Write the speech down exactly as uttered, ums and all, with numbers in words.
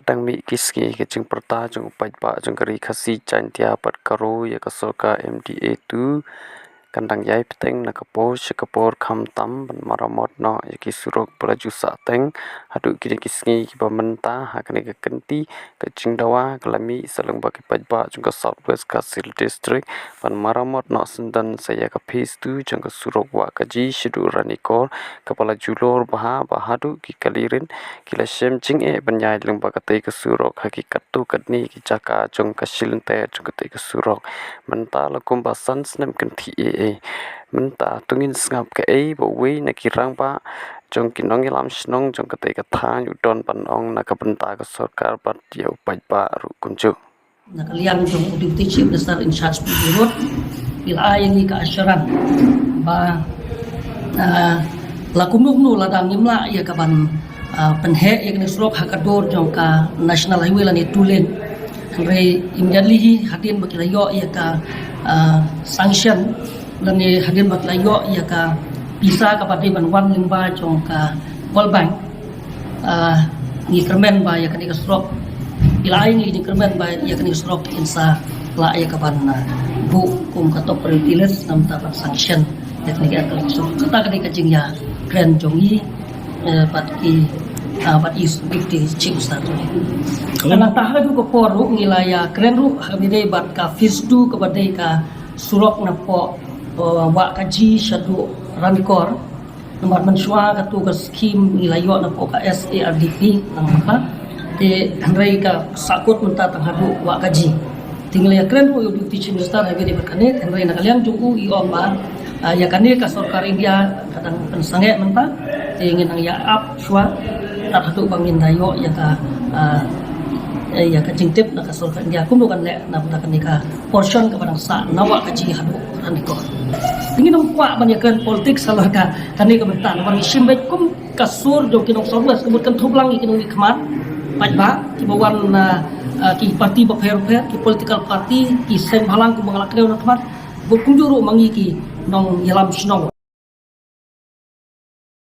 dang mih ki sngi ka jingpyrta jong u paidbah jong ka Ri Khasi Jaiñtia bad Garo ïa ka sorkar M D A two kan dang ïai bteng na ka por sha ka por, khamtam ban maramot noh ïa ki surok ba la ju sah teng haduh kine ki sngi kiba mynta. Ha kane ka kynti ka jingdawa ka la mih sa lyngba ki paidbah jong ka South West Khasi Hills District ban maramot noh syndon sa ïa ka phase two jong ka surok Wahkaji shaduh Ranikor, kaba la julor bha ba haduh ki kali rit ki la shem jingeh ban ïaid lyngba katei ka surok ha ki katto katne ki jaka jong ka shilynter jong katei ka surok. Mynta la kumba san snem kynthih ei ei. Mynta to ngin sngap kaei ba uwei na ki rangbah jong ki nongïalam shnong jong katei ka thaiñ u don ban ong na ka bynta ka sorkar bad ïa u paidbah ruh kumjuh. Na ka liang jong u Deputy Chief Minister in charge P D Road, phi la ai ïa ngi ka assurance ba, ah, la kumno kumno lada ngim lah ïa ka ban, ah, pynheh ïa kane ka surok ha ka dur jong ka National Highway lane two lane. Hynrei immediately hi hadien ba ki la ïoh ïa ka, ah, sanction lane hadien ba ki la ïoh ïa ka pisa kaba dei ban wan lyngba jong ka World Bank, ah, ngi kyrmen ba ïa kane ka surok, phi la ai ngi, ngi kyrmen ba ïa kane ka surok kin sa lah ïa ka ban, ah, buh kum ka top priority list namar ban sanction ïa kane ka, kane ka surok. Kata ka dei ka jingïakren jong ngi, eh, bad ki, ah, bad i Deputy Chief Minister. Ka nangta ha kajuh ka por ruh ngi la ïakren ruh ha kaba ïadei bad ka phase two kaba dei ka surok napoh, eh, Wahkaji shaduh Ranikor. Namar mynshuwa katu ka skim ngi la ïoh napoh ka S A R D P nangta. Te hynrei ka sahkut mynta tang haduh Wahkaji. Te ngi la ïakren ruh ïa u Deputy Chief Minister ha kaba ïadei bad kane, hynrei na ka liang jong u i ong ba, ah, ïa kane ka sorkar India ka dang pynsangeh mynta. Te ngin nang ïa ap shuwa tad haduh ba ngin da ïoh ïa ka, ah, eh, ïa ka jingtip na ka sorkar India kumno kan leh na bynta kane ka portion kaba dang sah na Wahkaji haduh Ranikor. Te ngin ym kwah ban ïakren politics halor ka, kane ka bynta namar ngi shim beit kum ka sur jong ki nong South West, ka mut kynthup lang ïa ki nongmihkhmat paidbah kiba wan na, ah, ki parti bapher bapher, ki political party, ki seng bhalang kumba nga la kdew na khmat, bad kumjuh ruh ma ngi ki nongïalam shnong.